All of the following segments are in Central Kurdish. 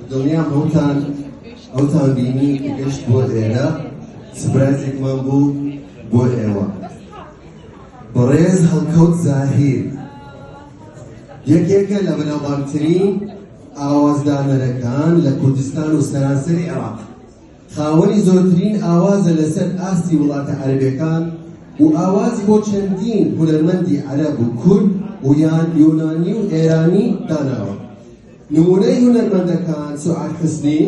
دڵنیام هەمووتان ئەوتان بینی کە گەشت بۆ ئێرە surprise ێکمان بوو بۆ ئێوە. بەڕێز هەڵکەوت زاهیر یەکێکە لە بەناوبانگترین ئاوازدانەرەکان لە کوردستان و سەرانسەری عێراق. خاوەنی زۆرترین ئاوازە لەسەر ئاستی وڵاتە عەرەبیەکان و ئاوازی بۆ چەندین هونەرمەندی عەرەب و کورد و یان یۆنانی و ئێرانی داناوە. نمونەی هونەرمەندەکان سوعاد حوسنی،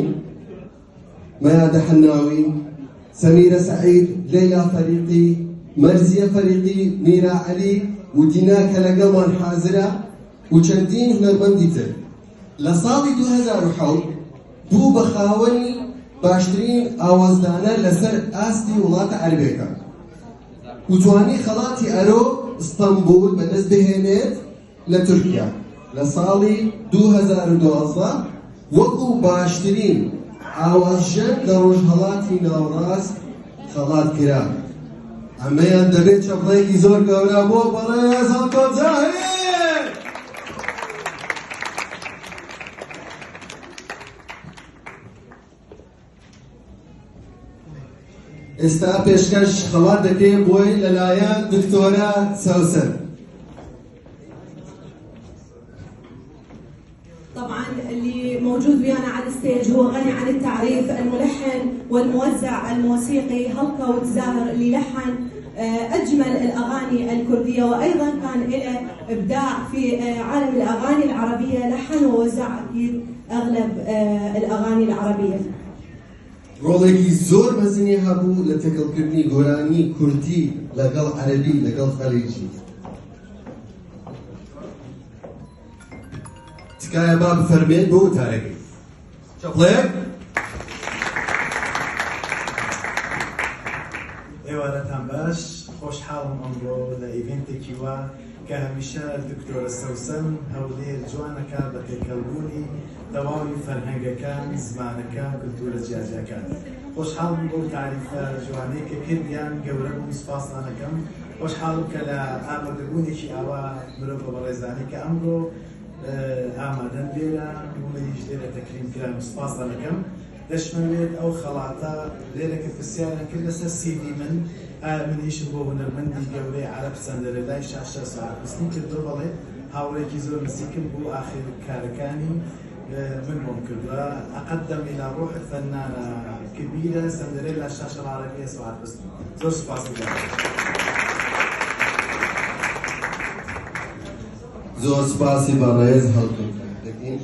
مەیادە حەناوی، سەمیرە سەعید، لەیلا فەریقی، مەرزیە فەریقی، میرا عەلی و دینا کە لەگەڵمان حازرە و چەندین هونەرمەندی تر. لە ساڵی 2007 بوو بە خاوەنی باشترین ئاوازدانەر لەسەر ئاستی وڵاتە عەرەبیەکان و توانی خەڵاتی ئەرۆ ئیستەنبول بەدەست بهێنێت لە تورکیا لە ساڵی 2012 وەکو باشترین ئاوازژەن لە ڕۆژهەڵاتی ناوەڕاست خەڵات کرا. ئەمەیان دەبێت چەپڵەیەکی زۆر گەورە بۆ بەڕێز هەڵکەوت زاهیر. ئێستا پێشکەش خەڵات دەکرێت بۆی لەلایەن دکتۆرە سەوسەن. طبعا اللي موجود ويانا على ال stage هو غني عن التعريف الملحن والموزع الموسيقي هلكوت زاهر اللي لحن اجمل الاغاني الكرديه وايضا كان له ابداع في عالم الاغاني العربيه لحن ووزع اكيد اغلب الاغاني العربيه. ڕۆڵێکی زۆر مەزنی هەبوو لە تێکەڵکردنی گۆرانی کوردی لەگەڵ عەرەبی لەگەڵ خەلیجی. تکایە با بفەرمێت بۆ وتارەکەی. چەپڵەیەک. ئێوارەتان باش، خۆشحاڵم ئەمڕۆ لە event ێکی وا کە هەمیشە دکتۆرە سەوسەن هەولێر جوانەکا بە تێکەڵبوونی تەواوی فەرهەنگەکان، زمانەکان، کلتورە جیاجیاکان. خۆشحاڵم بەو تاریفە جوانەی کە کردیان، گەورە بوون سوپاستان ئەکەم. خۆشحاڵم کە لە ئامادەبوونێکی ئاوا مرۆڤە بەڕێزانەی کە ئەمڕۆ ئامادەن لێرە و منیش لێرە تەکریم کرام سوپاستان ئەکەم. دەشمەوێت ئەو خەڵاتە لێرە کە پرسیاران کرد لەسەر CV من ئایا من ئیشم بۆ هونەرمەندی گەورەی عەرەب سەندەرێلای شاشە سوعاد حوسنی کردووە بەڵێ هاوڕێکی زۆر نزیکم بوو ئاخر کارەکانی من بۆم کردووە أقدم إلى روح الفنانة كبيرة سندريلا الشاشة العربية سعاد حسني زۆر سوپاسی دەکەم. زۆر سوپاسی بەڕێز هەڵکەوت دەکەین.